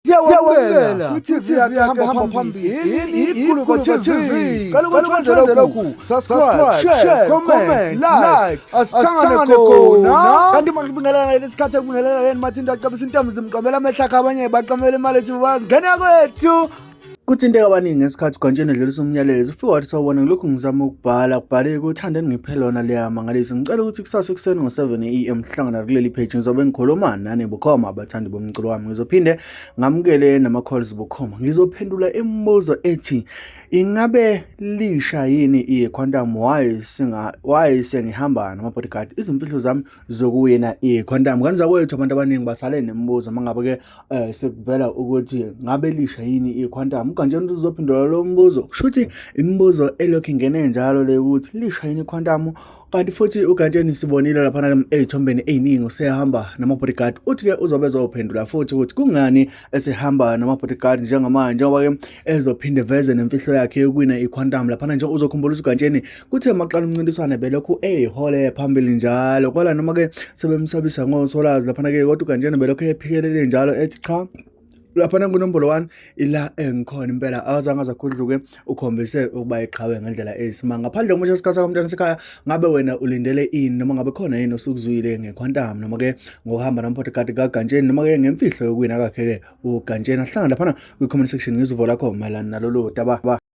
Siyawamukela kwi-TV yakhe hamba phambili iGuluva TV. Cela ukuthi wenze lokhu: subscribe, share, comment, like. Asithangane khona. Kanti makubingelela ngalesi sikhathi ekubingelela yena Mathinta acabisa intombi zimqamela amehlo akhe, abanye baqamela imali ethi bazingene kwethu. Kuthinteka abaningi ngesikhathi uGantsheni edlulisa umyalezo ufike wathi, "Sawubona, ngilokhu ngizama ukubhala kubhaleke uthande ngiphe lona leya mangaliso. Ngicela ukuthi kusasa ekuseni ngo-7 am sihlangana kuleli page, ngizobe ngikhuluma nani bukhoma, abathandi bomculo wami. Ngizophinde ngamukele nama-calls bukhoma, ngizophendula imibuzo ethi ingabe lisha yini i-Quantum, why singa why sengihamba nama-bodyguard, izimfihlo zami zokuwina i-Quantum." Kanti zakwethu, abantu abaningi basale nemibuzo uma ngabe-ke sekuvela ukuthi ngabe lisha yini i-Quantum. UGantsheni uzophendula lo mbuzo. Kusho ukuthi imibuzo elokhu ingene njalo le ukuthi lisha yini i-Quantum. Kanti futhi uGantsheni sibonile laphana ey'thombeni ey'ningi usehamba nama-bodyguard. Uthi-ke uzobe ezophendula futhi ukuthi kungani esehamba nama-bodyguard njengamanje, njengoba-ke ezophinde veze nemfihlo yakhe yokuwina i-Quantum laphana nje. Uzokhumbula ukuthi uGantsheni kuthe maqala umncintiswane belokhu eyihole phambili njalo, kwala noma-ke sebemsabisa ngosolazi laphana-ke, kodwa uGantsheni belokhu ephikelele njalo ethi cha, laphana kunombolo 1 ila engikhona impela. Akazange aze agudluke, ukhombise ukuba iqhawe ngendlela eyisimanga. Ngaphandle komusha isikhathi sakho, mntwana sekhaya, ngabe wena ulindele ini, noma ngabe khona yini osukuzwile nge-Quantum, noma-ke ngokuhamba nama-bodyguard kaGantsheni, noma-ke ngemfihlo yokuwina kwakhe-ke uGantsheni? Ahlangane laphana kwi-comment section, ngizuvo lakho mayelana nalolu daba.